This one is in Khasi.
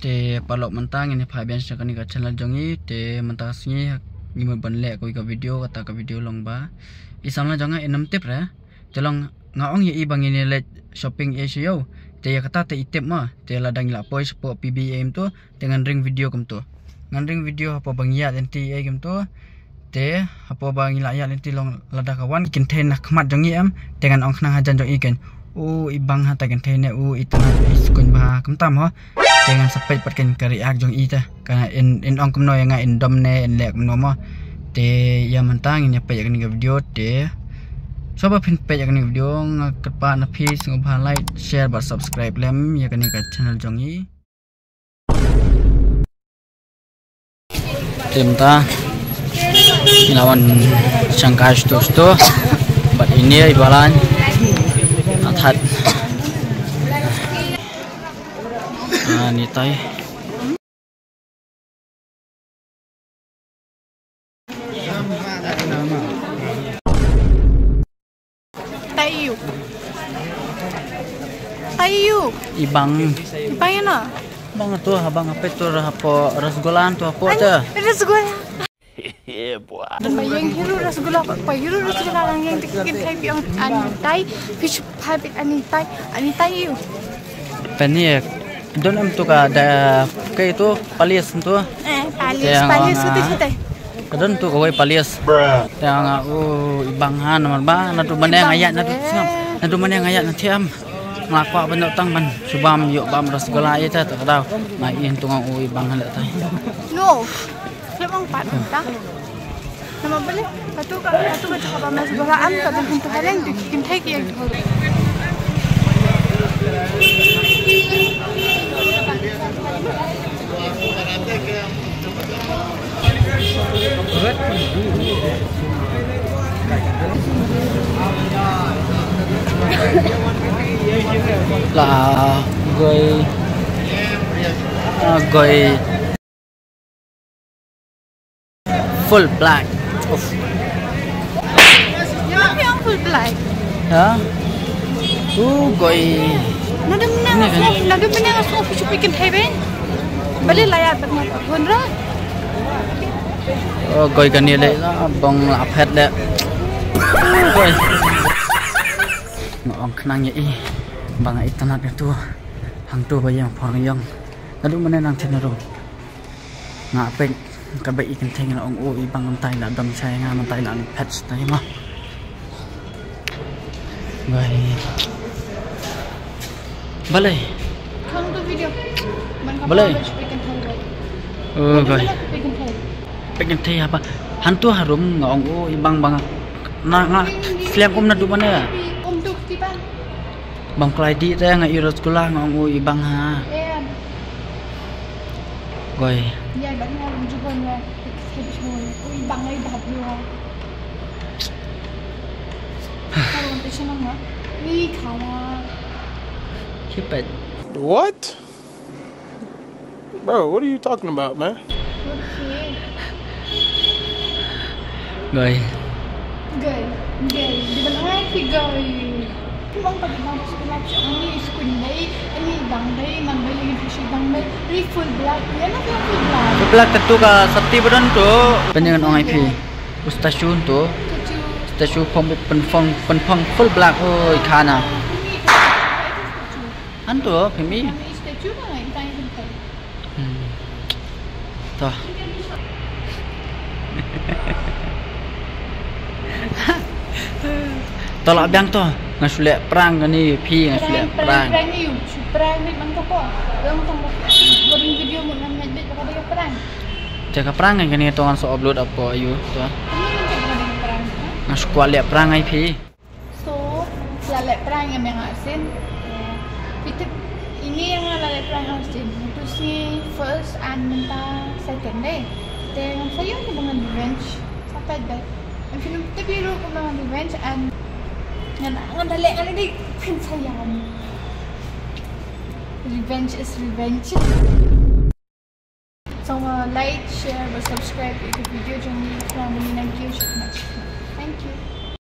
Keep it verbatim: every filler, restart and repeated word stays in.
Te paralok mynta ngin ïa phai biang sha kane ka channel jong ngi, te mynta ka sngi ngi mut ban leh kawei ka video, kata ka video long ba i samla jong nga in ym tip re. Te long nga ong ïa i ba ngin ïa leit shopping ïa sha ïew. Te ïa kata te i tip ma, te lada ngi la poi shapoh P B A kumto, te ngan ring video kumto. Ngan ring video hapoh ba ngi ïaid lynti ïa kumto. Te hapoh ba ngi la ïaid lynti long lada ka wan kynthei na khmat jong ngi em, te ngan ong khnang hajan jong i kein, "U, i bang ha ta kynthei ne, u, i tnat, i skuin bha," kumta mo. Te ngan sa peit pat kein ka react jong i te. Ka in, in ong kumno ïa nga, in dom ne in leh kumno mo. Te ïa mynta ngin ïa peit ïa kane ka video te. Shuwa ba phin peit ïa kane ka video nga kyrpad na phi sngewbha like, share bad subscribe lem ïa kane ka channel jong ngi. Te mynta ngi la wan shangkai shto shto bad ine i Balan. Athat. Ah, ni tai. Tayu. Tayu. I bang. I bang ïa na? Bang tu, ha bang hape tu, hapoh rasgulla tu, hapoh te. Rasgulla. Ba ïeng hi ruh rasgulla, ba hi ruh rasgulla lang ïeng, te kynthei phi ong ani tai, phi shu phai phi ani tai, ani tai ïu. Pynïeng. Don em tu ka da, ka itu palace tu. Eh, palace, palace tu, ah, tu. Ka don tu kawei palace. Te nga, oh, i bang ha, namar ba naduh mynne nga ïaid, naduh, sngap, naduh mynne nga ïaid na thiam. Nga kwah ban ïoh tang ban shu bam, ïoh bam rasgulla ïa ta, ta ka daw. Nga ïoh tu nga, oh, i bang ha leh tai. No. Lem ong pat mynta. Namar balei? Katu ka, katu ka jaka ba mas bola am ka dang hyntu haleng tu ki kynthei ki ïeng tu. La goi. Ah, goi. Full black. Uff. Kenapa yang full black? Ha? Uh, goi. Naduh mynne nga sngew, naduh mynne nga sngew phi shu phi kynthei bha. Balei la ïa pat nga hun ra. Oh, goi, kane lei la bong la phet de. Goi. Nga ong khnang ïa i ba nga itynnad ïa tu. Hangtu ba ïeng por ïeng. Naduh mynne nang thin rum. Nga peit kaba i kynthei nga la ong, oh, i bang myntai la dom shai nga, myntai la phet shai ma. Bai. Balei? Khang tu video. Man ka, oh, bai. Peit kynthei bai. Oh, bai. Peit kynthei. Peit kynthei haba. Hantu harum nga ong, oh, i bang bang. Na nga sliang um naduh mynne. Um tu ti bang. Bang klai dih te nga i rasgulla nga ong, oh, i bang ha. Em. Goi. Ïa, bang nga ong jubon ïa. Ui, bang ai dap ïa. Kalau nanti senang lah. Ui, kawan. Keep it. What? Bro, what are you talking about, man? Okay. Goi. Goi. Goi. Di mana ai phi goi? Phi ong pat di bang skulap sha ani skun dei, ani bang dei, man dei, ni phi shi bang dei. Ni full black. Ïa na full black. Full black tentu ka safety ba don tu. Pynïeng ong ai phi. U statue tu. Statue. Statue pom pynpong, pynpong full black. Oi, khana. Hantu, phi mi. Statue na, ita ita. Hmm. To. To lah biang to. Nga shu leh prank kane phi, nga shu leh prank. Prank, prank, prank, shu prank bit man ka po. Long tang ba ring video mut ngam ngeit bit ba ka dei ka prank. Te ka prank kane to ngan sa upload hapoh ïu to. Kane ngan check ba ka dei ka prank, ha? Nga shu kwah leh prank ai phi. So, la leh prank ïa me nga sien. Phi tip ine ïa nga la leh prank nga sien. Ntu sngi first and mynta second dei. Te ngan sa ïoh ne ba ngan revenge. Sa peit dei. Em phi tip ïa ruh kumba ngan revenge and ngan, ngan da leh ngan dei phin sa ïam. Revenge is revenge. So, uh, like, share, bad subscribe ïa ka video jong ngi, khnang ba ngin nang kiew shaphrang. Thank you.